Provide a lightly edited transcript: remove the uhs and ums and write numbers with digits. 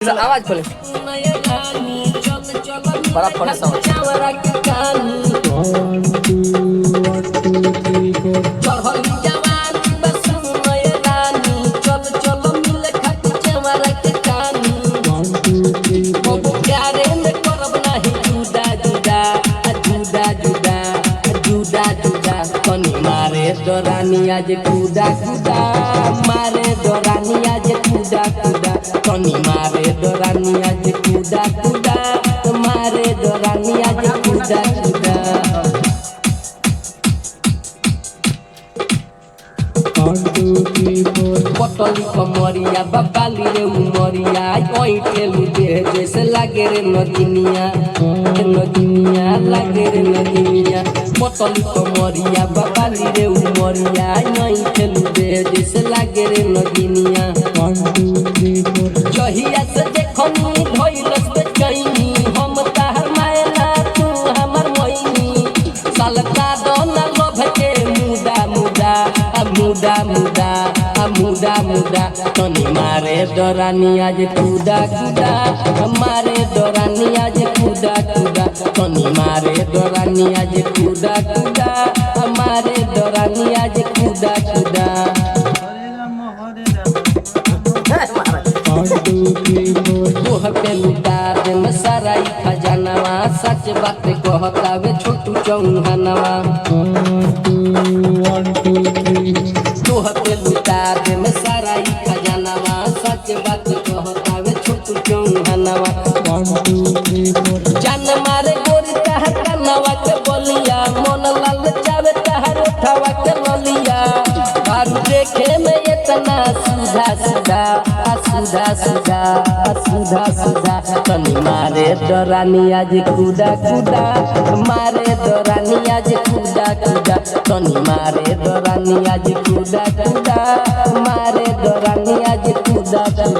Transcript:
आवाज खोले। बड़ा फर्श आवाज। मारे आज कूदा कूदा, मारे दोरानी आज कूदा कूदा, तनी मारे दोरानी आज कूदा कूदा, मारे दोरानी आज कूदा कूदा। 1 2 3 4। पटली कमरिया बबाली रे उमरिया, ओई देह जैसे लागे रे नदिनिया, नदिनिया लागे रे नदिनिया। पटली कमरिया बबाली रे उमरिया, ओई देह जैसे लागे रे नदिनिया। 1 2 3 4। जहिया से देखनी धइलस बेचैनी, हम ताहर मायना तू हमर मोइनी। सलका दोना लोभ के मुदा मुदा, आ मुदा मुदा, आ मुदा मुदा। तनी मारे डरानी आज कूदा कूदा, मारे डरानी आज कूदा कूदा, तनी मारे डरानी आज कूदा कूदा, मारे डरानी आज कूदा कूदा। 1 2 3 4। तोह पे लुटा देम सारा ई खजानवा, सच बात कहतावे छोटू चौहानवा। 1 2 1 2 3। तोह पे लुटा देम सारा ई खजानवा, सच बात कहतावे छोटू चौहानवा। 1 2 3 4। जान मारे गोरी तहर कनवा के बलिया, मन लाल चावे तहर उठावा के ललिया। बारू देखे में इतना सुधा सुधा, आ सुधा सुधा, आ सुधा सुधा। तनी मारे डरानी आज कूदा कूदा, मारे डरानी आज कूदा कूदा, तनी मारे डरानी आज कूदा कूदा, मारे डरानी आज कूदा कूदा।